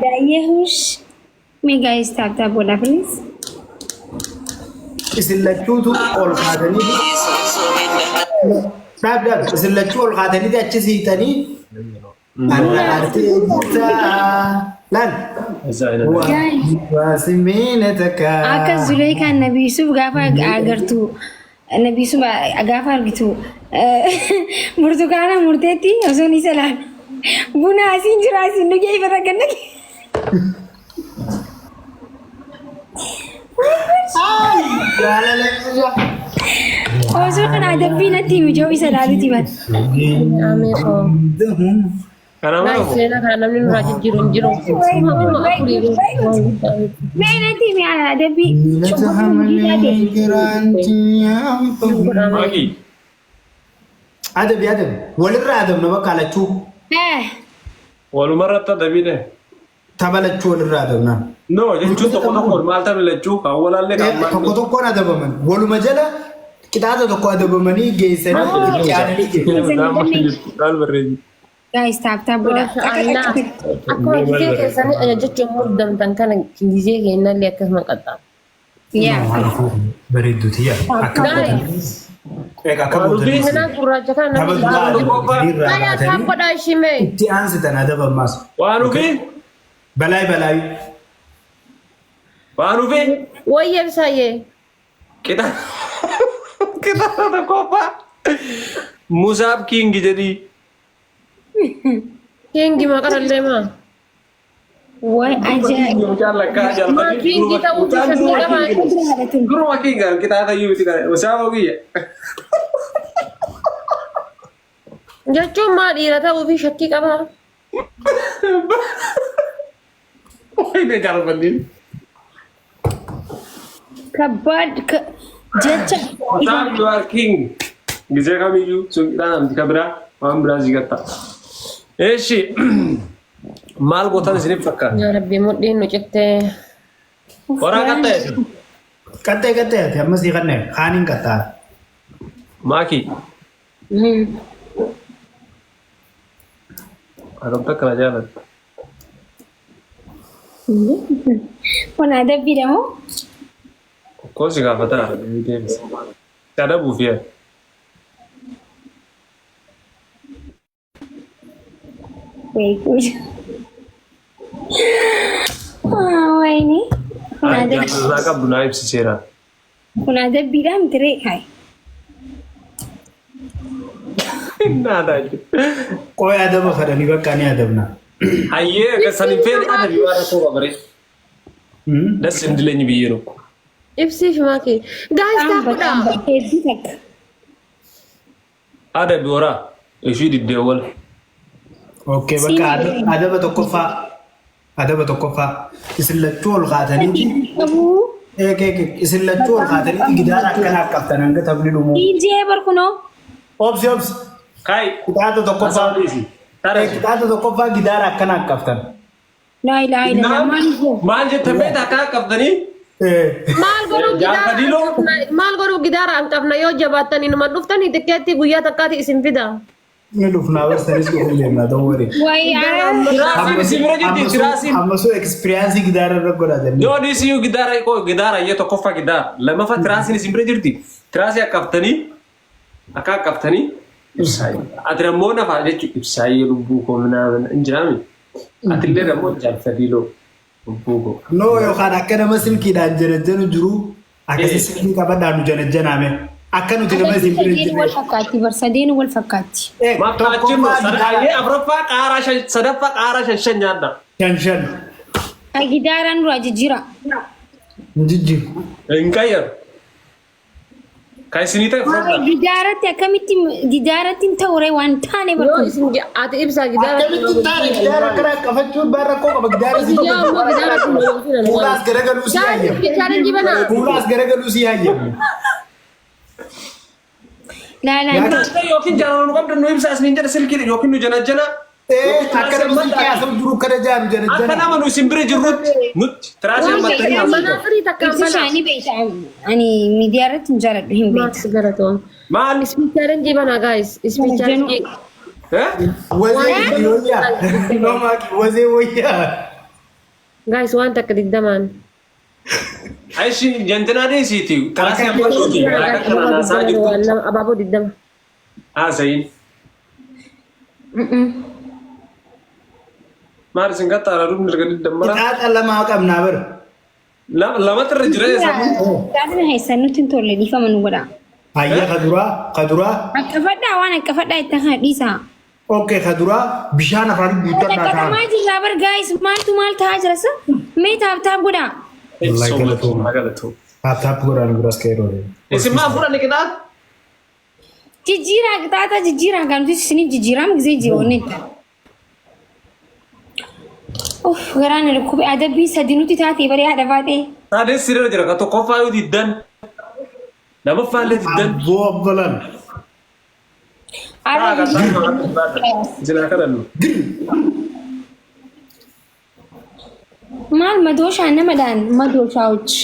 Daayyehush. Mee guys tap tap godhaa please. Isin lachuutu ol kaatanii dhaab dhaab isin lachuu ol kaatanii achi siitanii har'a artee jirta laal Guys. waa simiina takka. Akka Zuleekaan Nabi Yusuf gaafa agartu Nabi Yusuf gaafa argitu burtukaana murteetti osoo ni salaan buna asiin jira asiin dhugee ifa ganna. Jaalala irra. Osoo kana adabbii natti himi joo isa laaluti bata. Amee koo. Kana mana Guys, koo. seenaa kana namni nurraa jijjiiru hin jiru. Kuma afurii waan guddaa miti. Mee natti himi adabbii. Miilata hamalee giraantii Godhame. Maakii. Adabi adabi walirraa adabna bakka lachuu Eh. Walumarratti adabiidha. tapha lachuu walirraa adabna. No jechuun tokko tokkoon maal taphni lachuu kan walaallee kan maal. Tokko tokkoon adabaman waluma jala qixaaxa tokko adabamanii geessanii itti aananii geessu. Maal barreessi? Guys tap tap godhaa. Maasha Allah. Akkuma gizee keessanii ajajachuun muddamtan kana gizee kennallee akkasuma qaxxaamu. Yaa. Bareedduuti yaa. Akka Guys, Egaa akka Waan boodanii seenaa gurraacha kana tapha namni duraa ilaalu. adabamanii irraa Aya baatanii saaphodhaa ishii mee. itti aansitan adabammaas. Waan ofii Balaay balaay. waan ofii Wayya ibsaayyee. qixa qixa tokkoffaa Musaab King jedhii. Kingi maqarallee maa. Way ajaa'iba. Mucaan lakkaa Maa jaallatanii kingi ta'uu fi shakkii qabaa. duruma King qixaaxa iyyuu miti kana Musaab kiyya. Jechuun maa dhiira ta'uu fi shakkii qabaa. Wayne jaallatanii. Kabbaad jecha Musaab you are king. Gisee kamiyyuu sun qixaaxa miti ka biraa waan biraa si gatta. Eeshi maal gootan isiniif fakkaata? Yaa Rabbi mudhiin nu cittee. Horaa qaxxa'e. Qaxxee qaxxee ati amma sii kanneen kaaniin qaxxaa. Maakii. Akamta akkana jaalatta. Kun adabbiidha moo? Okkoo si gaafataa deebisa. Si adabuuf yaa. Wait. Wayne. Kun adabbii Jaalalaa qabdu naa ibsi seeraan. kun adabbiidha miti ree hayi. Naadaa jechuudha. Qoy adaba fadhanii bakka ni adabna. Hayyee akka san hin feene adabi waan rakkoo qabare. Das hin dileenyi biyyee tokko. Ibsii fi maakii. Guys Qaamba saaphodhaa. qaamba hedduu takka. Adabi horaa ishii diddee wal. Okay bakka adaba tokkoffaa adaba tokkoffaa isin lachuu ol kaataniiti Qabu. eek eek eek, isin lachuu ol kaataniiti gidaara akkanaa qabtan hanga taphni dhumuu. Diinjee barkunoo. Obsi obsi Kai. qixaaxa tokkoffaa Asaa dhiisi. Tara. qixaaxa tokkoffaa gidaara akkanaa qabtan. Laa ilaaha illallah. Maal hoo? Maal jette beektaa akka qabdanii? Maal godhuu gidaara Jaarfadiiloo. hanqafna maal godhuu gidaara hanqafna yoo jabaattanii numa dhuftanii tikkeettii guyyaa takkaati isin fida. Ni dhufnaa barsanis dhufuu deemna don't worry. Wayi ara. Tiraasiin isin bira jirti tiraasiin. Ammasuu experience gidaara irra godhatan. Yoo dhiisii gidaara koo gidaara iyyee tokkoffaa gidaara lammaffaa tiraasiin isin bira jirti tiraasii akka haftanii akka qaqqabtanii ibsaayyee. Ati ammoo nafa jechuun ibsaayyee lubbuu koo minaamin hin jiraami. Atillee ammoo jaalfadiiloo lubbuu koo. No yookaan akka nama silkiidhaan janajjanu jiru akkasii silkii qabadhaa nu janajjanaame. Akka nuti nama isin bira hin Sadeen wal jirre. fakkaatti bar sadeen wal fakkaatti. Maaf taachinu sadaayyee afuraffaa qaaraa shan sadaffaa qaaraa shan shan nyaadha. Shan shan. Gidaaraan duraa jijjiira. Hin jijjiiru. Hin qayyaru. Kan isinii ta'e fudhadhaa. Gidaaratti akkamitti gidaaratti hin ta'u ree waan taane Yoo barkun. isin ati ibsaa gidaara Akkamitti hin taane gidaara akkana qafachuun baan rakkoo qaba gidaara si Yoo ammoo gidaara kun Fuulaas garagaluu si hayyamu. Chaalenjii banaa. Fuulaas garagaluu si hayyamu. Laalaa hin ta'u. Naannoo yookiin jaalala nu qabdan nu ibsaa isiniin jedha silkiidha yookiin nu janajjana. Akka nama silkii haasa'u jiru akkana jaanu Akka janajjana. nama nu isin bira jirrutti nutti tiraasii hammattanii haasa'u. Manaa firii takkaan Ibsi banaa. isaanii beekta ani miidiyaa irratti hin jaaladhu hin beekta. Max galatoom. Maal? Speed challenge banaa guys. Speed challenge. Eh? Wazee wayyaa. No maaki wazee wayyaa. Guys, waan takka 20n. Aishi jantinaa dhiisiiti. Tiraasii amma dhuti. Akka kanaan haasaa jirtu. Waan lama abaaboo 20. Haasa'iin. Maal isin qaxxaara dhumni erga digdammara. Qixaaxa lamaa qabnaa bara. Lamatu irra jira eessa? Gaafni keessan nutti hin tolle, dhiifama nu godha. Hayya, ka duraa, ka duraa. Akkafadhaa, waan akkafadhaa itti kana dhiisaa. Okay, ka duraa bishaan afaan guuttadhaa ta'an. Qaxamaa jirraa bar guys, maaltu maal ta'aa jira sa? Mee tap tap godhaa. Wallahi galatooma. Galatooma. Tap tap godhaan biras ka'ee. Isin maal fudhanne qixaaxa? Jijjiiraa, qixaaxa jijjiiraa, kan nuti isiniif jijjiiraam gisee jiroonni. Uff, garaan na dhukkube, adabbii sadi nuti taatee baree haadha baatee. Taatee sirra jira ka tokkoffaa yoo diddan. Lamaffaa illee diddan. Abboo obbolan. Ara. Isin haa kadhannu. Maal madooshaa namadhaan madooshaawuch.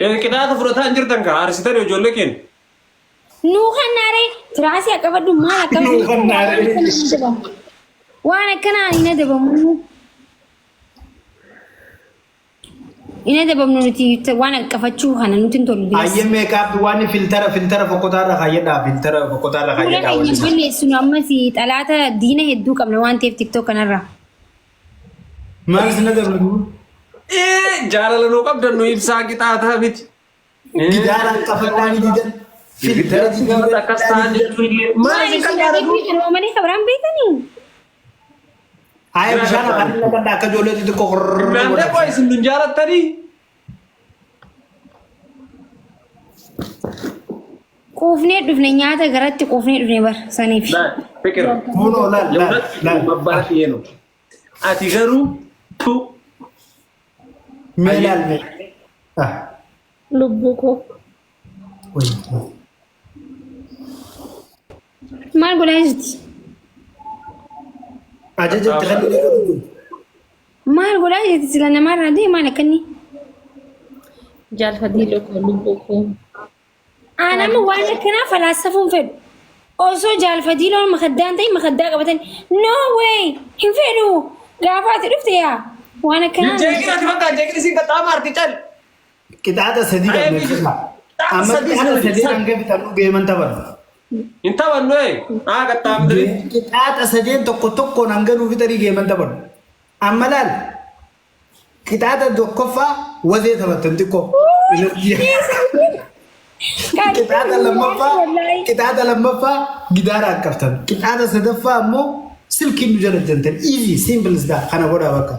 Qixaaxa fudhataa hin jirtan ka aarsitanii ijoollee keenya. Nuu kannaaree tiraasii akka baddu maal akka Nuu kannaaree. Waan akkanaa hin adabamu. Hin adabamnu nuti, waan akkafachuu kana nuti hin tolu. Hayyee, meeqaaf waan filtera fokkotaarra kaayyadhaa, filtera fokkotaarra Fuula kaayyadhaa keenya wanni. balleessinu ammas xalaata diina hedduu qabna waan ta'eef TikTok kanarra. Maal isin adabnu? Jaalala nuu qabdan nu ibsaa, qixaataa miti. Gidaaraan qafadhaa ni didan. Filtera didan. Akkas ta'an jechuun illee. Maal isin Isin qaxxaara? adabbii kanuma malee kabiraan beekanii? Haaya, bishaan afaan naqadhaa akka ijoollee xixiqqoo qorrrr Naannoo godhaa. koo isin nun jaalattanii? Quufnee dhufne, nyaata garatti quufnee dhufne bar saniif. Fikir. Kunoo laal laal laal. Babbaa dhiyeenu. Ati garuu tu. Mee laal mee. Ah. Lubbuu koo. Wayii. Maal godhaa jirti? Ajaja itti kennine godhu. Maal godhaa jirti sila namaarraa du'e maal akkanni? Jaalfatii koo, lubbuu koo. Aanama waan akkanaa falaasafuun fedhu. Osoo jaalfatii loon makaddaan ta'e makaddaa qabatan, no way, hin fedhu. Gaafa ati dhufte yaa waan akkanaa. Jeeqina ati bakka jeeqina isin qaxxaama arti cal. Qixaaxa sadii qabna jechuudha. Amma qixaaxa sadii hanga fixannu geeman taphanna. Hin taphannu ee. Haa qaxxaamtanii. Qixaaxa sadeen tokko tokkoon hanga nuu fixanii geeman taphannu. Amma laal, qixaaxa tokkoffaa wazee taphattan xiqqoo. Qixaaxa lammaffaa gidaara qabtan. Qixaaxa sadaffaa ammoo silkiin nu jala jantan. Easy, simple as that. Kana godhaa bakka.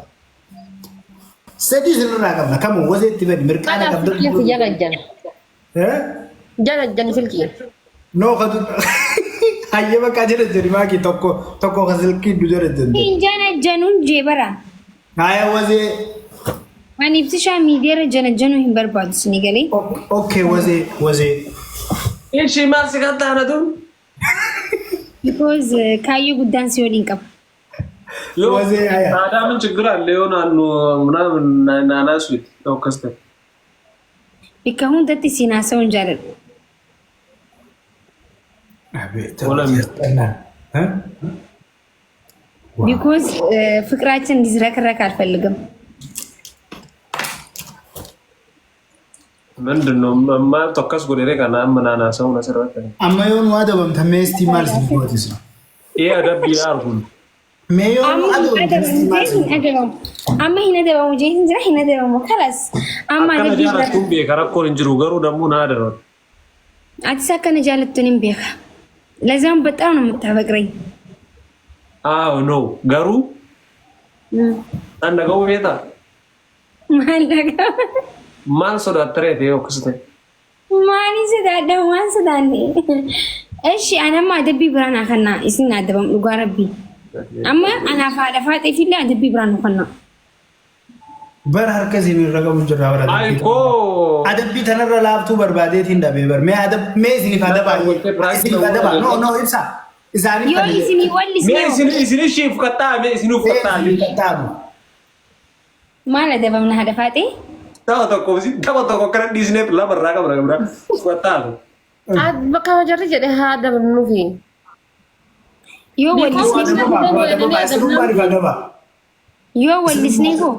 Sadii sirraa qabna. Kamuu wazeetti bani mirqaana Kanaaf qabdan. silkiin si jala jala. Eh? Jala jala silkiin. No, kadu. Hayyee, bakka jala jani maaki, tokko tokko ka silkiin nu jala jantan. Hin jana januun jee bara. Haya, wazee. Ani ibsishaa miidiyaarra jana januu hin barbaadu sini galee. Okay, wazee wazee. Ishii maal si qaxxaana tun? Because kaayyoo guddaan si waliin qaba. Yoo Wazee haya. aadaa ምን ችግር አለ የሆነ አኑ ምናምን ናናሱ akkas ta'e. Bakka hundatti siin haasa'uun jaaladhu. Ola. Because ፍቅራችን እንዲዝረክረክ አልፈልግም። ምንድን ነው maaltu akkas godhere kana amma naanaasa'uun asirratti? Amma yoon waa adabamta meestii maal isin gootis? Ee, adabbii arguun. Mee yoon Amma hin adabamta meestii maal adabamu isin hin adabamu. Amma hin adabamu jeetin jira, hin adabamu kalas. Amma Akkana adabbii jaalattuun beeka, rakkoon hin jiru, garuu dammoo na adaban. Atis akkana jaalattuun hin beeka. ለዛም በጣም ነው የምታፈቅረኝ። አዎ ነው garuu an dhaga'uu beektaa? Maal dhaga'u? Maal sodaattaree ta'e akkas ta'e? Maaliin sodaadha? Waan sodaanne. እሺ, anamma adabbii biraan haa kennaa isin adabam, dhugaa rabbii. Amma anaaf haadha faaxeefillee adabbii biraan nu kennaa. Bara harka isin irra qabu jirra bara. Ay koo. Adabbii tanarra laaftuu barbaadeetiin dhabee bar. Mee adab mee isiniif adabaa. Isiniif adabaa. No, no, ibsa. Isaaniif Yoo isinii wallisne Mee isin isin ishiif qaxxaa, mee isinuuf qaxxaa. Qaxxaamu. Maal adabamna, haadha faaxee? Tapha tokko akkana dhiisneef lama irraa qabna qabna. Qaxxaa. Bakka jarri jedhe haa adabamnuufi. Yoo wallisne Adabaa adabaa isinummaaniif adabaa. Yoo wallisne koo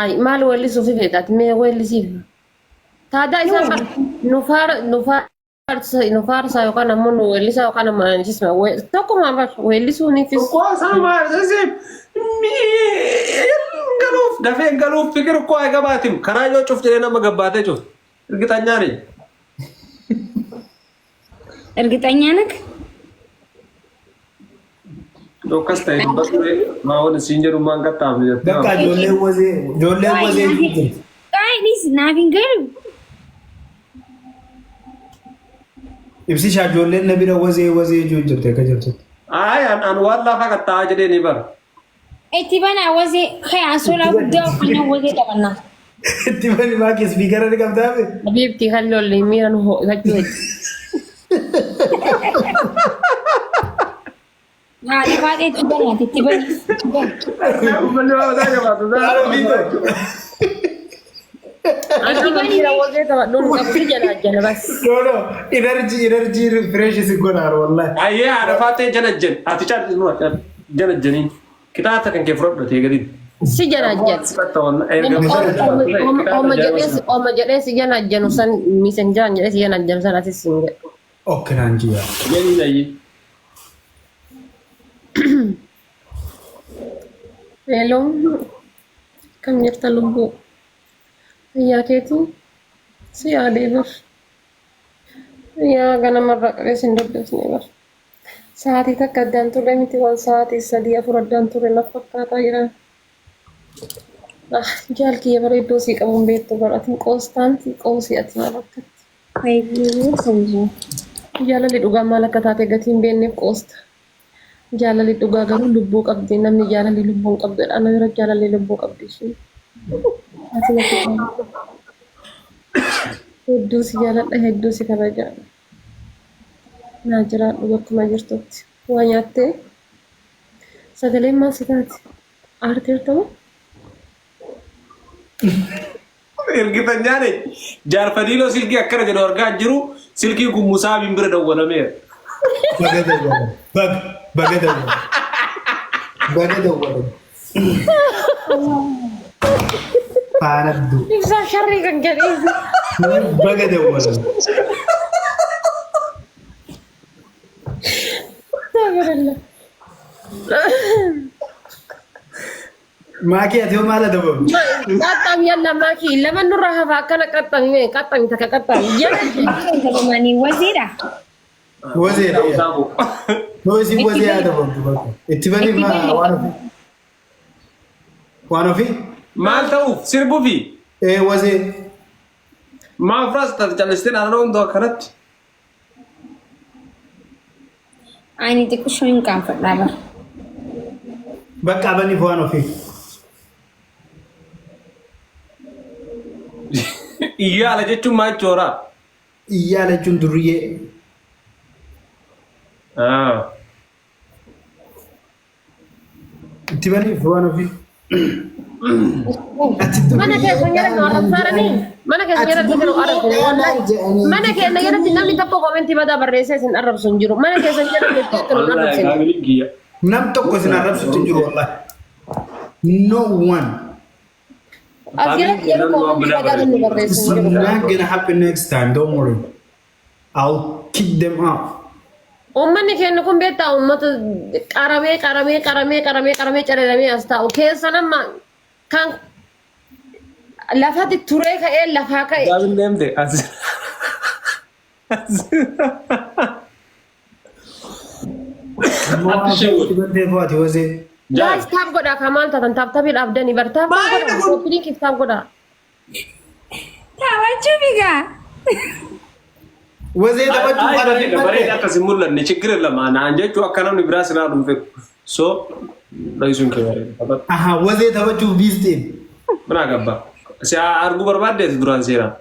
Ay maal weellisuuf feeta ati mee weellisiif. Taadaa isaa bar nu faar nu faarsa nu faarsaa yookaan ammoo nu weellisaa yookaan ammoo anisisma tokkuma bar weellisuunifis. እኮ ሳማ galuuf dafee hin galuuf fikir እኮ አይገባትም karaa yoo cuf jedhee nama gabbaatee cuf እርግጠኛ ነኝ። እርግጠኛ ነህ? Akkas ta'e dubbatu maawwan siin jedhu maan qaxxaamne jettee. Bakka ijoolleen wazee ijoolleen wazee jirti. Qaayidhis naaf hin galu. Ibsishaa ijoolleen na bira wazee wazee jiru jirti akka jirtutti. Ay an waan lafa qaxxaa'aa jedhee ni bara. Itti banaa wazee kaya ansoolaa guddaa uffannaa wazee taphannaa. Itti bani maaki speakera ni qabdaabe. Habiibti kan lolli miira nu ho'ifachuu hedduu. Haadha baatee itti banaati itti bani. Uummanni waan mataa jabaatu. Ani miira wazee taphadhuun qabdi jala jala bas. No no energy energy refresh si godhaan wallahi. Ayyee haadha faatee jala jen ati caalli jala jeniin kitaaba kan kee fudhadhu gadi. Si jala jala. Oma jedhee si jala janu san misenjaan jedhee si jala janu san atis hin jedhu. Okay naan jiya. Jeniin ayyee. Hello. Kam jirta lubbuu? Fayyaa keetii? Si yaadee bar. Yaa ganamarraa qabee sin dubbisne bar. Sa'aatii takka addaan turre miti waan sa'aatii sadii afur addaan turre na fakkaataa jira. Ah, jaal kiyya bareeddoo sii qabuun beektu bar ati qoostaanti qoosii ati maal akkatti. Jaalalli dhugaa maal akka taate gatii hin beekneef qoosta. Jaalalli dhugaa garuu lubbuu qabdi. Namni jaalalli lubbuu hin qabdu jedha. Ana bira jaalalli lubbuu qabdi isheen. Ati natti tola. Hedduu si jaaladha, hedduu si kabaja. Naa jiraadhu bakkuma jirtutti. Waa nyaattee? Sagaleen maal si taate? Aarteerta moo? እርግጠኛ ነኝ jaarfadiiloo silkii akkana jedhu argaa hin jiru silkiin kun musaabiin bira dawwalameera. Baga dawwalan. Baga baga dawwalan. Baga dawwalan. Faanaddu. Ibsaa sharrii kan jedhee. Baga dawwalan. Astaghfirullah. Maakii ati hoo maal adabamte? Qaxxaami yalla maakii lama nurraa hafa akkana qaxxaami mee qaxxaami takka qaxxaami. Jala Dabamanii wazeedha. Wazeedha. Noo isin wazee adabamtu bakka. Itti bani maa waan ofii. Waan ofii? Maal ta'uuf sirbuufi Ee wazee. maaf raas taate callistee naannoo hunduu akkanatti. Ani xiqqishoo hin qaanfadhaa bara. Bakka baniif waan ofii. Iyyaala jechuun maal jechuudha? Iyyaala jechuun durriyyee. Itti baniif waan ofii. Ati Mana keessa jedhan nu arrabsaaranii? Mana keessa jedhan nu arrabsanii wallahi. Mana keenya jedhatti namni tokko commentii badaa barreessee isin arrabsu hin jiru. Mana keessa jedhan akka nu arrabsine. Nam tokko isin arrabsutti hin jiru wallahi. No one. As jalatti yeroo commentii badaa namni barreessu It's hin jiru. not gonna happen next time. Don't worry. I'll kick them out. Uummanni keenya kun beektaa uummata qaramee qaramee qaramee qaramee qaramee calalamee as taa'u keessa nama kan lafatti turee ka'ee lafaa ka'e. Gaafin deemte as. Ati wazee. Guys tap godhaa kan maal taatan tap tapii dhaabdanii bar tap godhaa copy linkiif tap godhaa. Taphachuu figaa. Wazee taphachuu kana Bareeda bareeda akkas hin mul'anne ችግር የለም naan jechuu akka namni biraa sinaa dhuunfe so dhayisuun kee bareeda. Aha, wazee taphachuuf biisteen. Mana gabba. Si arguu barbaaddeeti duraan seeraan.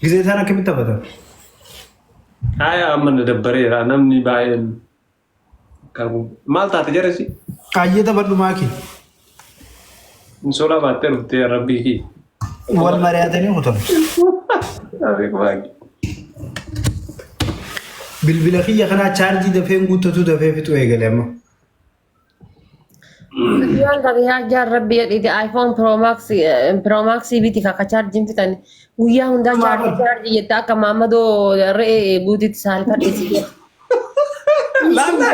Gisee isaan akkamitti taphatan? Aya amma na dabbareera namni baay'een maal taate jarasi? Kaayyee taphadhu maaki. Insoolaa baattee dhuftee rabbii kii. Wal mari'atanii kutan. Maaki. Bilbila kiyya kanaa chaarjii dafeen guuttatu dafee fixuu eegale amma. Guyyaan qabiyaa jaan rabbi jedhiti iPhone Pro Max Pro Max biti kaka chaarjiin fitan guyyaa hundaa chaarjii chaarjii jette akka maammadoo re'ee guutitti saalfadhe si jedhe. Laallaa.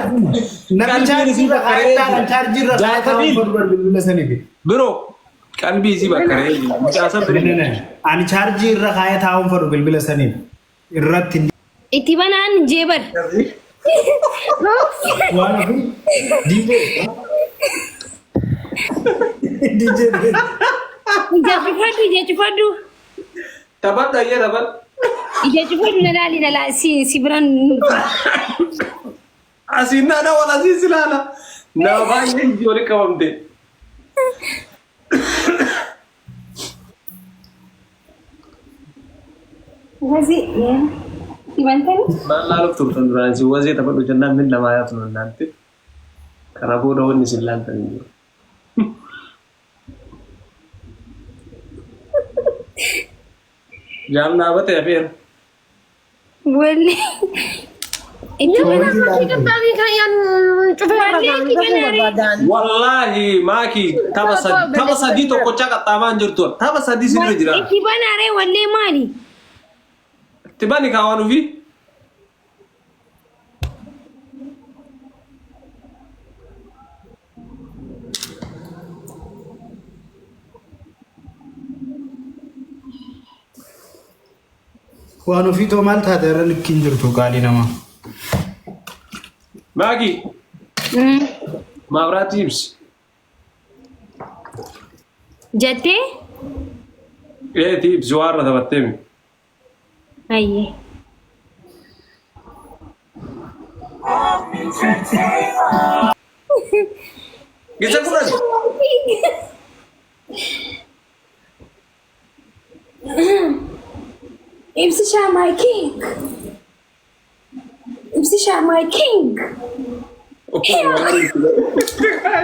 Namni chaarjii irra kaa'ee chaarjii irra kaa'ee Jaatamiin. ta'uu bilbila saniif. Biroo qalbii isii bakka re'ee mucaa san bira. Ani chaarjii irra kaa'ee taa'uun fedhu bilbila saniif. Irratti Itti banaan jeebar. waan ofii DJ. DJ. Ija cufadhu ija cufadhu. Taphadhu ayyee taphadhu. Ija cufadhu na laali na laali si si biraan. Asiin naana wal asiin si laala. Nama baay'ee ijji walitti qabamte. Wazii itti bantanii. Maal laaluuf turtan duraan isin wazee taphadhu jennaan min lamaa yaatu nan laalte. Kana booda wanni isin laaltan hin jiru. Jaal dhaabate hafeera. Walli. Itti banaa. Wallaahi maaki tapha sadii tapha sadii tokkochaa qaxxaamaa hin jirtu. Tapha sadii sirra jira. Itti banaaree wallee maali? Itti bani kaawwan ofii. Waan ofii too maal taate irra likkiin jirtu qaalii namaa. Maaki maabiraatii ibsi. Jettee? Eeti ibsi waan irra taphattee mi. Ayyee. Gisa kudhan. Ibsishaa my king. Ibsishaa my king.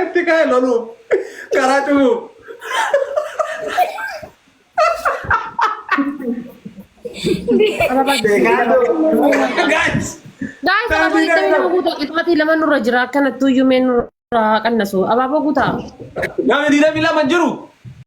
Itti kaa'e loluuf karaa cufuuf. Guys! Guys, abaaboo digdamii lama guutaa qixaatii lama nurra jira akkanattuu iyyuu mee nurra haa qannasu. Abaaboo guutaa. Namni 22 hin jiru.